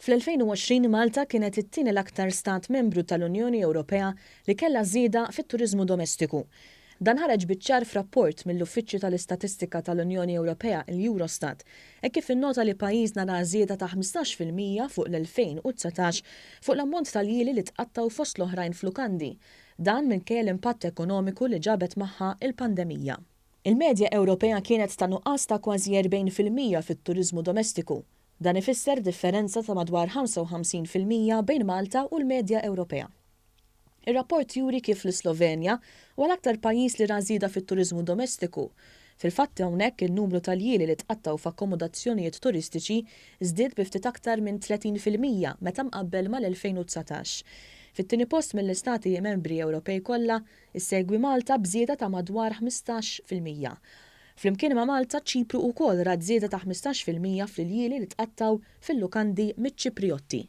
Fl-2020 Malta kienet it-tieni l-aktar stat membru tal-Unjoni Ewropea li kellha żieda fit-turiżmu domestiku. Dan ħareġ biċ-ċar f'rapport mill-Uffiċċju tal-Istatistika tal-Unjoni Ewropea, il-Eurostat, hekk kif innota li pajjiżna ra żieda ta' 15% fuq l-2019 fuq l-ammont ta' ljieli li tqattgħu fost l-oħrajn f'lukandi. Dan minkejja l-impatt ekonomiku li ġabet magħha l-pandemija. Il-medja Ewropea kienet ta' nuqqas ta' kważi 40% fit-turiżmu domestiku. Dan ifisser differenza ta' madwar 55% bejn Malta u l-medja Ewropea. Ir-rapport juri kif l-Islovenja huwa l-aktar pajjiż li ra żieda fit-turiżmu domestiku. Fil-fatt hawnhekk in-numru ta' ljieli li tqattgħu f'akkomodazzjonijiet turistiċi żdied bi ftit aktar minn 30% meta mqabbel mal-2019. Fit-tieni post mill-istati membri Ewropej kollha Issegwi Malta b'żieda ta' madwar 15%. Flimkien ma' Malta, Ċipru wkoll rat żieda ta' 15% fl-iljieli li tqattgħu fil-lukandi miċ-Ċiprijotti.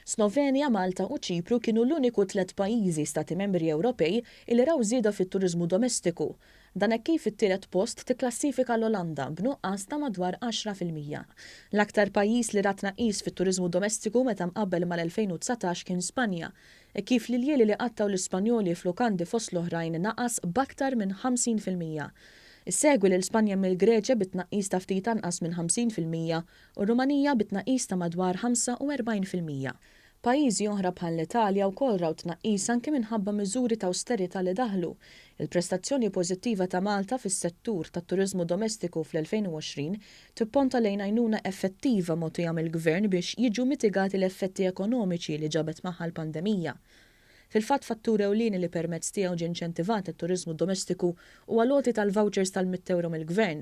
Slovenja, Malta u Ċipru kienu l-uniku tlett pajjiżi Stati Membri Ewropej illi raw żieda fit-turiżmu domestiku. Dan hekk kif fit-tielet post tikklassifika l-Olanda b'nuqqas ta' madwar 10%. L-aktar pajjiż li ra tnaqqis fit-turiżmu domestiku meta mqabbel mal-2019 kien Spanja, Hekk kif l-iljieli li qattgħu l-Ispanjoli f'lukandi fost l-oħrajn naqas b'aktar minn 50%. Issegwi lil Spanja mill-Greċja bi tnaqqis ta' ftit anqas minn 50% u r-Rumanija bi tnaqqis ta' madwar 45%. Pajjiżi oħra bħall-Italja wkoll raw tnaqqis anki minħabba miżuri ta' awsterità li daħlu. Il-prestazzjoni pożittiva ta' Malta fis-settur tat-turiżmu domestiku fl-2020 tipponta lejn għajnuna effettiva mogħtija mill-Gvern biex jiġu mitigati l-effetti ekonomiċi li ġabet magħha l-pandemija. Fil-fatt fattur ewlieni li permezz tiegħu ġie inċentivat it-turiżmu domestiku huwa l-għoti tal-vouchers tal-mitt ewro mill-Gvern.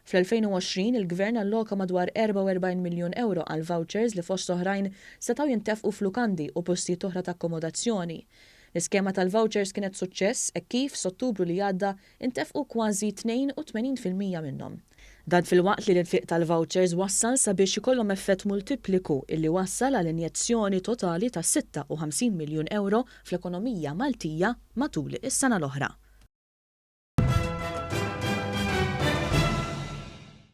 Fl-2020 il-Gvern alloka madwar 44 miljun ewro għal vouchers li fost oħrajn setgħu jintefqu f'lukandi u postijiet oħra ta' akkomodazzjoni. L-iskema tal-vouchers kienet suċċess hekk kif s'Ottubru li għadda intefqu kważi 82% minnhom. Dan filwaqt li l-infiq tal-vouchers wassal sabiex ikollhom effett multipliku illi wassal għal injezzjoni totali ta' 56 miljun ewro fl-ekonomija Maltija matul is-sena l-oħra.